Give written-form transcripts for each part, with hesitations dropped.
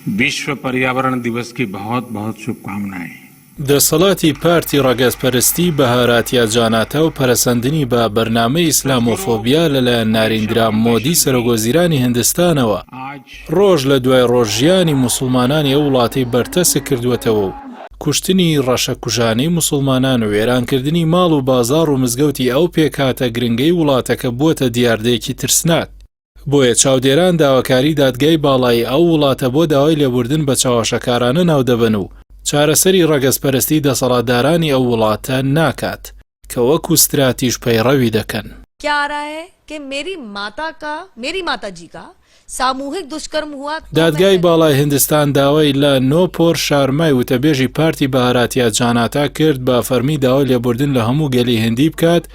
विश्व पर्यावरण दिवस की बहुत बहुत शुभकामनाएं। دەسەڵاتی پارتی ڕەگەزپەرستی بەهاراتیا جاناتا و پەرەسەندنی بە بەرنامەی ئیسلامۆفۆبیا لەلایەن ناریندرا مۆدی سەرۆکوەزیرانی هندستانەوە ڕۆژ لە دوای ڕۆژ ژیانی موسڵمانانی ئەو وڵاتەی بەرتەسک کردووەتەوە و کوشتنی ڕەشەکوژانەی موسڵمانان و وێرانکردنی ماڵ و بازاڕ و مزگەوتی ئەو پێکهاتە گرنگەی وڵاتەکە بووەتە دیاردەیەکی ترسناک. بۆیە چاودێران داواکاری دادگای باڵای ئەو وڵاتە بۆ داوای لێبوردن بە چەواشەکارانە ناودەبەن و چارەسەری ڕەگەزپەرستی دەسەڵاتدارانی ئەو وڵاتە ناکات کە وەکو ستراتیژ پەیڕەوی دەکەن. دادگای باڵای هندستان داوای لە نۆپۆر شارمای وتەبێژی پارتی بەهاراتیا جاناتا کرد بە فەرمی داوای لێبوردن لە هەموو گەلی هندی بکات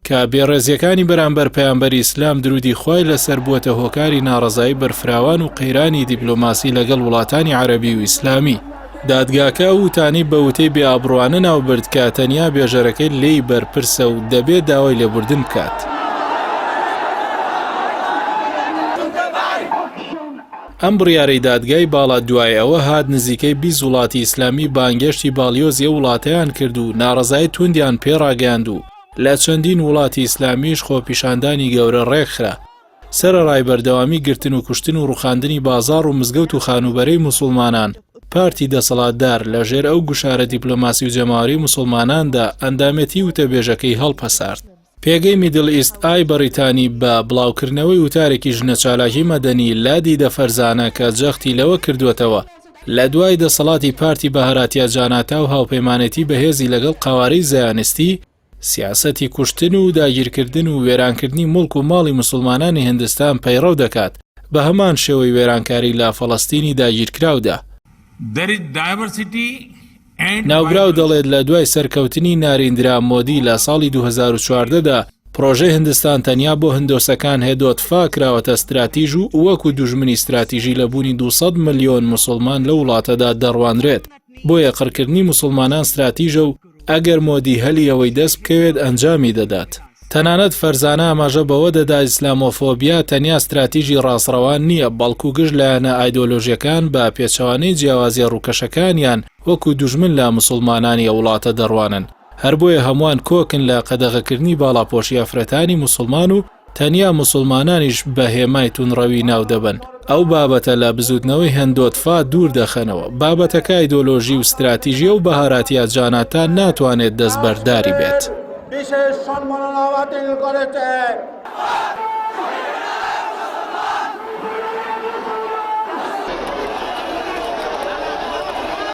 کە بێڕێزیەکانی بەرامبەر پەیامبەری ئیسلام درودی خوای لەسەر بووەتە هۆکاری ناڕەزایی بەرفراوان و قەیرانی دیپلۆماسی لەگەڵ وڵاتانی عەرەبی و ئیسلامی. دادگاکە ئەو وتانەی بە وتەی بێ ئابڕوانە ناوبرد کە تەنیا بێژەرەکەی لێی بەرپرسە و دەبێت داوای لێبوردن بکات. ئەم بڕیارەی دادگای باڵا دوای ئەوە هات نزیکەی 20 وڵاتی ئیسلامی بانگێشتی باڵیۆزی ئەو وڵاتەیان کرد و ناڕەزایی توندیان پێ ڕاگەیاند و لە چەندین وڵاتی ئیسلامیش خۆپیشاندانی گەورە ڕێکخرا. سەرەڕای بەردەوامی گرتن و کوشتن و ڕوخاندنی بازاڕ و مزگەوت و خانووبەرەی موسوڵمانان، پارتی دەسەڵاتدار لە ژێر ئەو گوشارە دیپلۆماسی و جەماوەری موسوڵماناندا ئەندامێتی وتەبێژەکەی هەڵپەسارد. پێگەی میدڵ ئیست ئای بەڕیتانی بە بڵاوکردنەوەی وتارێکی ژنەچالاکی مەدەنی لە دیدە فەرزانە کە جەختی لەوە کردووەتەوە لە دوای دەسەڵاتی پارتی بەهاراتیا جاناتا و هاوپەیمانێتی بەهێزی لەگەڵ قەوارەی زایۆنیستی، سیاسەتی کوشتن و داگیرکردن و وێرانکردنی موڵک و ماڵی موسڵمانانی هندستان پەیڕەو دەکات، بە هەمان شێوەی وێرانکاری لە فەڵەستینی داگیرکراودا. There is diversity ناوبراو دەڵێت لە دوای سەرکەوتنی ناریندرا مۆدی لە ساڵی 2014 دا پرۆژەی هندستان تەنیا بۆ هندۆسەکان هێدۆتفا کراوەتە ستراتیژ و وەکو دوژمنی ستراتیژی لە بوونی 200 ملیۆن موسڵمان لەو وڵاتەدا دەڕوانرێت بۆیە قڕکردنی موسڵمانان ستراتیژە و ئەگەر مۆدی هەلی ئەوەی دەست بکەوێت ئەنجامی دەدات. تەنانەت فەرزانە ئاماژە بەوە دەدا ئیسلامۆفۆبیا تەنیا ستراتیژی ڕاستڕەوان نییە، بەڵکو گشت لایەنە ئایدۆلۆژیەکان بە پێچەوانەی جیاوازیە ڕووکەشەکانیان وەکو دوژمن لە موسوڵمانانی ئەو وڵاتە دەڕوانن. هەر بۆیە هەمووان کۆکن لە قەدەغەکردنی باڵاپۆشی ئافرەتانی موسوڵمان و تەنیا موسوڵمانانیش بە هێمای توندڕەوی ناو دەبەن، ئەو بابەتە لە بزوتنەوەی هەندۆتفا دوور دەخەنەوە، بابەتەکە ئایدۆلۆژی و ستراتیژیە و بەهاراتیا جاناتا ناتوانێت دەستبەرداری بێت.